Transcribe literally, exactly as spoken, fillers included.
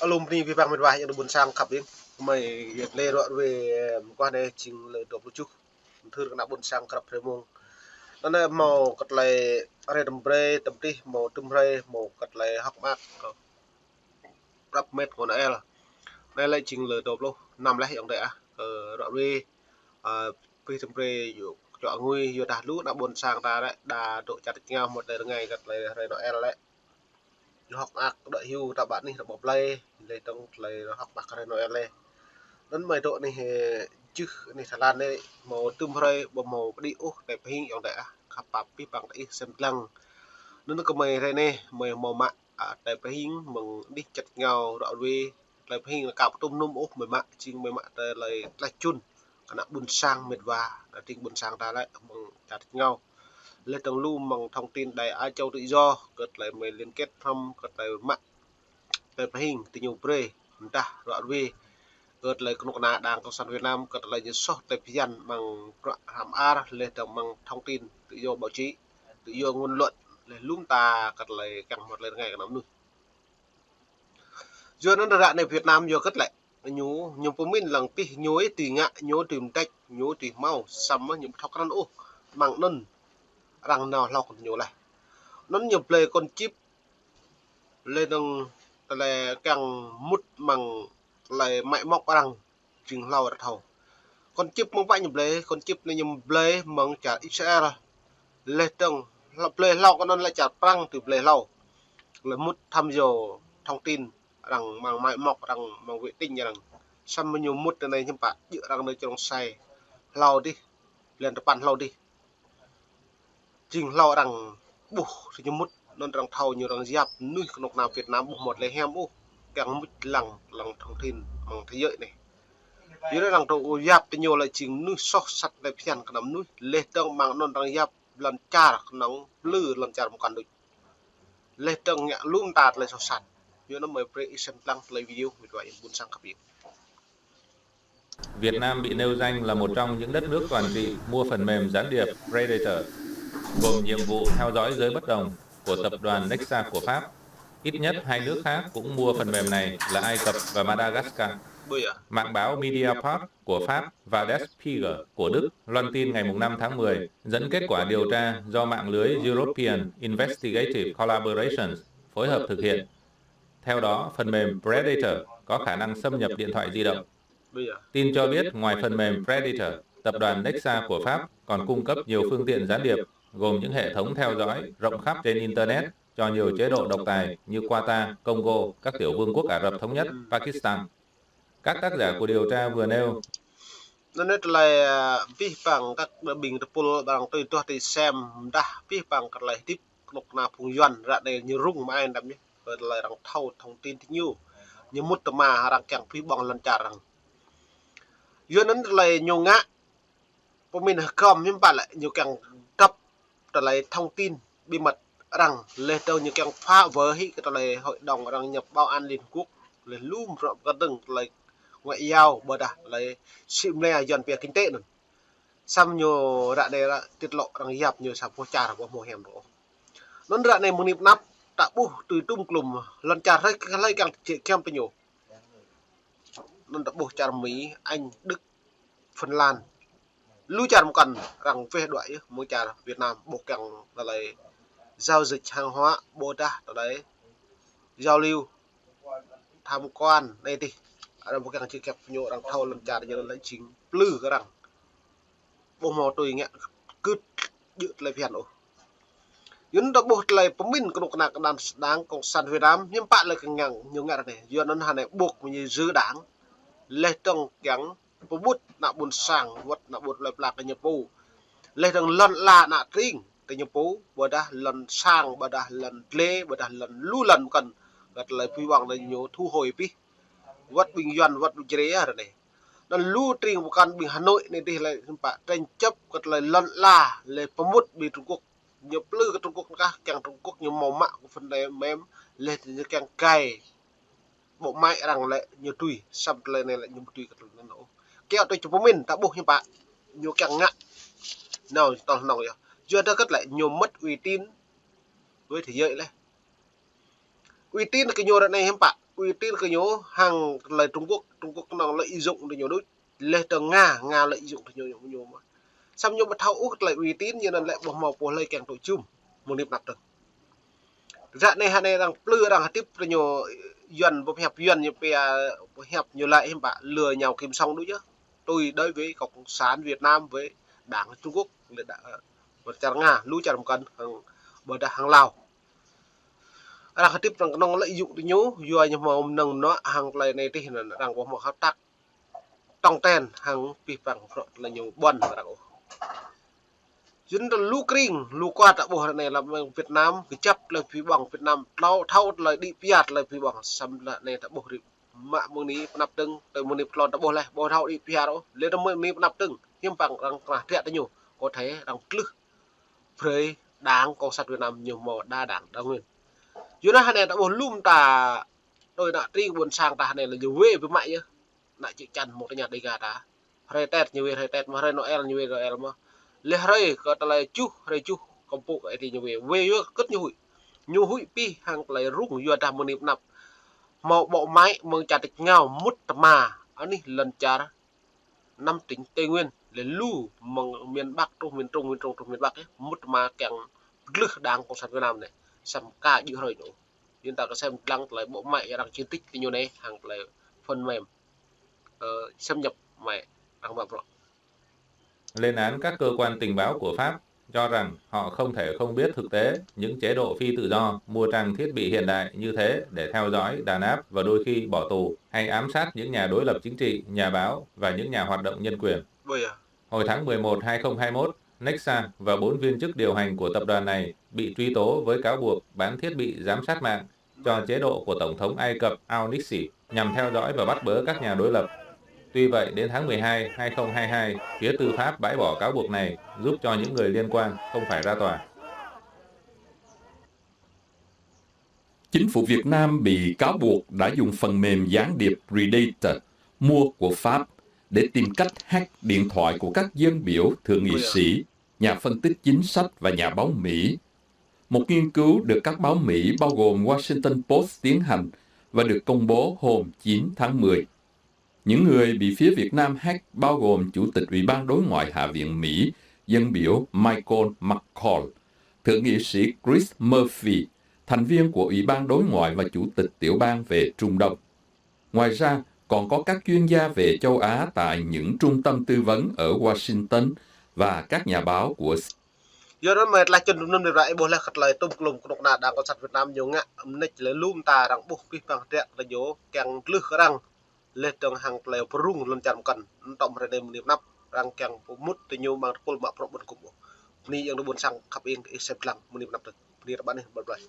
Alum ni pi păng mĕt wa yang ƀôn sang khăp ing. Mơi yet lĕ ră ruai mơguah anai jing lơ dua pluh tơjuh. Thur kơ ană ƀôn sang krăp hrơi mông. Anŭn anai hmâo kơ tơlơi hrơi tơm brơi, tơm tih, hmâo tơm hrơi, hmâo kơ tơlơi hơ̆k mơak. Prăp mĕt ngô Noel. Anai lĕ jing lơ dua pluh năm lĕ yang dêh ah. Kơ ră ruai, ơ, pih tơm brơi yua čuă ngui, yua dah lu ană ƀôn sang ta lĕ, đa dŏ čar tơčô hmâo tơlơi rơngai kơ tơlơi hrơi Noel lĕ. Ñu hơ̆k mơak đuaĭ hyu ta ƀă anih ta ƀu blai, lĕ dơ̆ng tơlơi hơ̆k mơak hrơi Noel lĕ. Anŭn mơi dŏ anih, ơ, jưh anih Thái Lan anai, hmâo tơm hrơi ƀu hmâo pơđĭ ôh tơlơi pơhing yang dêh ah, khăp pap pi păng tơ ih sem lăng. Anŭn kơ mơi hrơi anai, mơi hmâo mă, a, tơlơi pơhing mơ̆ng anih čar tơčô ră ruai, tơlơi pơhing anŭn ka pơtŭm nŭm ôh mơi mă, jing mơi mă tơlơi tlaih čun kơ ană ƀôn sang mĕt wa, ană tring ƀôn sang ta lĕ mơ̆ng čar tơčô. Lĕ dơ̆ng lu mơ̆ng thông tin đài Á Châu Tự Do, kơ tơlơi mơi liên kết hrŏm, kơ tơlơi mă tơlơi pơhing tơ ñu brơi, mơdah ră ruai, kơ tơlơi kơnuk kơna Đảng Cộng sản Việt Nam, kơ tơlơi ñu soh tơlơi phiăn mơ̆ng bruă hrăm ar, lĕ dơ̆ng mơ̆ng thông tin tự do báo chí, tự do ngôn luận, lĕ lum ta kơ tơlơi kiăng hmâo tơlơi rơngai kơ ană mơnuih. Yua anŭn ră anai Việt Nam yua kơ tơlơi ñu, ñu pơmĭn lăng pih ñu ih tui ngă, ñu tui mơdrĕč, ñu tui hmâo, samơ̆ ñu ƀu thâo krăn ôh, mơ̆ng anŭn arăng nao hlâo kơ ñu leh. Anŭn ñu blơi kŏn čip, lĕ dơ̆ng tơlơi kiăng mŭt mơ̆ng tơlơi mă mŏk arăng jing hlâo arăng thâo. Kŏn čip mơ̆ng pă ñu blơi, kŏn čip anai ñu blơi mơ̆ng čar Israel. Lĕ dơ̆ng hlâo, blơi hlâo kơ anŭn lĕ čar Prăng tui blơi hlâo. Lĕ mŭt tham dò thông tin arăng mơ̆ng mă mŏk arăng mơ̆ng vệ tinh arăng. Samơ̆ ñu mŭt tơ anai hiư̆m pă, djơ̆ arăng nao črông sai hlâo dih, blan tơpăn hlâo dih. Jing hlâo arăng ƀuh tơ ñu mŭt, anŭn arăng thâo ñu arăng yap mơnuih kơnuk kơna Việt Nam ƀu hmâo tơlơi hiam ôh, kiăng mŭt lăng, lăng thông tin mơ̆ng thế giới anai. Yua anŭn arăng thâo yap tơ ñu lĕ jing mơnuih soh sat tơlơi phiăn kơ ană mơnuih, lĕ dơ̆ng mơ̆ng anŭn arăng yap lŏn čar kơnơ̆ng plư lŏn čar mơkăn đôč. Lĕ dơ̆ng ngă lum ta tơlơi soh sat. Yua anŭn mơi brơi ih sem lăng tơlơi video mĕt wa yang ƀôn sang khăp ing. Việt Nam bị nêu danh là một trong những đất nước toàn trị mua phần mềm gián điệp Predator, gồm nhiệm vụ theo dõi giới bất đồng của tập đoàn Nexa của Pháp. Ít nhất hai nước khác cũng mua phần mềm này là Ai Cập và Madagascar. Mạng báo Mediapart của Pháp và Der Spiegel của Đức loan tin ngày mùng năm tháng mười, dẫn kết quả điều tra do mạng lưới European Investigative Collaborations phối hợp thực hiện. Theo đó, phần mềm Predator có khả năng xâm nhập điện thoại di động. Tin cho biết, ngoài phần mềm Predator, tập đoàn Nexa của Pháp còn cung cấp nhiều phương tiện gián điệp, gồm những hệ thống theo dõi rộng khắp trên Internet cho nhiều chế độ độc tài như Qatar, Congo, các tiểu vương quốc Ả Rập Thống Nhất, Pakistan. Các tác giả của điều tra vừa nêu. Anŭn anai tơlơi, ơ, pih păng kơ ƀing tơpul ƀing tui tuah tui sem mơdah pih păng kơ tơlơi hơdip kơnuk kơna phung Yuan ră anai ñu rŭng mơai đăm ñu. Kơ tơlơi arăng thâo thông tin tơ ñu. Ñu mŭt tơ mă arăng kiăng pih ƀơ̆ng lŏn čar arăng. Yua anŭn tơlơi ñu ngă pơmĭn hơgŏm hiư̆m pă lĕ ñu kiăng drăp tơlơi thông tin bí mật arăng, lĕ dơ̆ng ñu kiăng phá vỡ hĭ kơ tơlơi hội đồng arăng nhập Bảo an Liên Hợp Quốc, lĕ lum rŏ kơdơ̆ng tơlơi ngoại giao ƀôdah tơlơi sĭ mlĕ Yuan pia kinh tế anŭn. Samơ̆ ñu ră anai ră tiết lộ arăng yap ñu sa boh čar ƀu hmâo hiam ôh. Anŭn ră anai mơ̆ng anăp ta ƀuh tui tŭm klŭm lŏn čar hrơi hrơi kiăng tơjĕ giăm tơ ñu. Anŭn ta ƀuh čar Mi, Anh, Đức, Phần Lan. Lu čar mơkăn arăng weh đuaĭ yơh, mơ̆ng čar Việt Nam ƀu kiăng tơlơi giao dịch hàng hóa ƀôdah tơlơi giao lưu tham quan anai tih. Arăng ƀu kiăng tơjĕ giăm ñu, arăng thâo lŏn čar ñu lĕ jing plư kơ arăng. Ƀu hmâo tui ngă kưt djơ̆ tơlơi phiăn ôh. Yua anŭn ta ƀuh tơlơi pơmĭn kơnuk kơna kơ đảng, Đảng Cộng sản Việt Nam hiư̆m pă lĕ kiăng ñu ngă ră anai. Yua anŭn hơnai ƀuh mơñi jư đảng lĕ dơ̆ng kiăng pơƀut ană ƀôn sang, wơ̆t ană ƀôn plơi pla kơ ñu pô. Lĕ dơ̆ng lŏn ala ană tring kơ ñu pô, ƀôdah lŏn sang, ƀôdah lŏn dlê, ƀôdah lŏn lu lŏn mơkăn. Kơ tơlơi pơhiăp anai ñu thu hồi pih. Wơ̆t ƀing Yuan, wơ̆t ƀing Jrai ră anai. Anŭn lu tring mơkăn ƀing Hà Nội anai tih lĕ hiư̆m pă tranh chấp kơ tơlơi lŏn ala lĕ pơƀut ƀing Trung Quốc. Ñu plư kơ Trung Quốc kah, kiăng Trung Quốc ñu hmâo mă kơ phần mềm lĕ ñu kiăng gai bộ máy arăng lĕ ñu tui, samơ̆ tơlơi anai lĕ ñu ƀu tui kơ tơlơi anŭn ôh. Kiăng tui čơ pơmĭn ta ƀuh hiư̆m pă ñu kiăng ngă. Nao tơl nong yơh. Yua dah kơ tơlơi ñu mất uy tín với thế giới lĕ. Uy tín kơ ñu ră anai hiư̆m pă. Uy tín kơ ñu hăng tơlơi Trung Quốc, Trung Quốc kơnơ̆ng lợi dụng tơ ñu đôč. Leh tơ Nga, Nga lợi dụng tơ ñu, ñu mơ̆n. Samơ̆ ñu ƀu thâo ôh tơlơi uy tín, ñu anŭn lĕ ƀu hmâo pô hlơi kiăng tŭ jum mơ̆ng anai pơ anăp dơ̆ng. Ră anai hă anai arăng plư arăng hơdip tơ ñu Yuan, pơhiăp Yuan ñu pia, pơhiăp ñu laĭ hiư̆m pă lừa nhào kim song đôč yơh. Tui đối với Cộng sản Việt Nam với Đảng Trung Quốc, lĕ đa-, ơ, ƀơi čar Nga, lu čar mơkăn hăng, ƀôdah hăng Lào. Arăng hơdip arăng kơnơ̆ng lợi dụng tơ ñu, yua ñu hmâo mơnơ̆ng mơnuă hăng tơlơi anai tih anŭn arăng ƀu hmâo hợp tác tong ten hăng pih păng bruă tơlơi ñu ƀuăn arăng ôh. Yua anŭn lu kring, lu kual ta ƀuh ră anai lăm Việt Nam, kơjăp tơlơi pơhiăp ƀơ̆ng Việt Nam, thâo, thâo tơlơi đĭ pơyar tơlơi pơhiăp ƀơ̆ng, samơ̆ ră anai ta ƀuh rĭm mă mơ̆ng anai pơ anăp dơ̆ng, tơ mơ̆ng anai pơtlôn ta ƀuh laih, ƀu thâo đĭ pơyar ôh, lĕ tơ mơ̆ng anai pơ anăp dơ̆ng, hiư̆m pă arăng kơnah triă tơ ñu, có thể arăng tlưh brơi Đảng Cộng sản Việt Nam ñu hmâo đa đảng đa nguyên. Yua anŭn hă anai ta ƀuh lŏm ta đôi ană tring ƀôn sang ta hă anai lĕ ñu wê biă mă yơh. Ană čư̆ čan mơ̆ng tơña Đêga ta. Hrơi Tết ñu wê hrơi Tết mơ̆n, hrơi Noel ñu wê Noel mơ̆n. Leh hrơi kơ tơlơi juh, hrơi juh kơ pô kơ Ơi Adai ñu wê. Wê yua kơ kơ̆t ñu huĭ. Ñu huĭ pih hăng tơlơi rŭng yua dah mơ̆ng anai pơ anăp hmâo bộ máy mơ̆ng čar tač rơngiao mŭt tơma anih lŏn čar năm tỉnh Tây Nguyên, lĕ lu mơ̆ng miền Bắc truh miền Trung, miền Trung truh miền Bắc yơh, mŭt tơma kiăng pơglưh Đảng Cộng sản Việt Nam anai. Samơ̆ ka djơ̆ hrơi ñu. Yua anŭn ta kơsem lăng tơlơi bộ máy arăng chiến dịch tơ ñu anai hăng tơlơi phần mềm, ơ, xâm nhập mạng arăng mă bruă. Lên án các cơ quan tình báo của Pháp cho rằng họ không thể không biết thực tế những chế độ phi tự do mua trang thiết bị hiện đại như thế để theo dõi, đàn áp và đôi khi bỏ tù hay ám sát những nhà đối lập chính trị, nhà báo và những nhà hoạt động nhân quyền. Ƀơi yơh. Hồi tháng mười một, hai không hai mốt, Nexa và bốn viên chức điều hành của tập đoàn này bị truy tố với cáo buộc bán thiết bị giám sát mạng cho chế độ của Tổng thống Ai Cập Al-Sisi nhằm theo dõi và bắt bớ các nhà đối lập. Tuy vậy, đến tháng mười hai, hai không hai hai, phía tư pháp bãi bỏ cáo buộc này, giúp cho những người liên quan không phải ra tòa. Chính phủ Việt Nam bị cáo buộc đã dùng phần mềm gián điệp Predator mua của Pháp để tìm cách hack điện thoại của các dân biểu, thượng nghị sĩ, nhà phân tích chính sách và nhà báo Mỹ. Một nghiên cứu được các báo Mỹ bao gồm Washington Post tiến hành và được công bố hôm chín tháng mười. Những người bị phía Việt Nam hack bao gồm Chủ tịch Ủy ban Đối ngoại Hạ viện Mỹ, dân biểu Michael McCaul, Thượng nghị sĩ Chris Murphy, thành viên của Ủy ban Đối ngoại và Chủ tịch Tiểu ban về Trung Đông. Ngoài ra, còn có các chuyên gia về châu Á tại những trung tâm tư vấn ở Washington và các nhà báo của Yua anŭn mơ̆ tơlơi čun tơnŭn dih ră ih ƀuh laih kơ tơlơi tŭm klum kơnuk kơna Đảng Cộng sản Việt Nam ñu ngă mơneč lĕ lŏm ta arăng ƀuh pih păng triă tơ ñu kiăng tlưh kơ arăng leh dơ̆ng hăng tơlơi pơrŭng lŏn čar mơkăn. Anŭn tŏm hrơi anai mơ̆ng anai pơ anăp arăng kiăng pơmŭt tơ ñu mơ̆ng tơpul mă bruă ƀôn gŭm ôh. Bơni ayŏng adơi ƀôn sang khăp ing ih sem lăng mơ̆ng anai pơ anăp dơ̆ng. Bơni rơbat ih ƀơi ƀlai.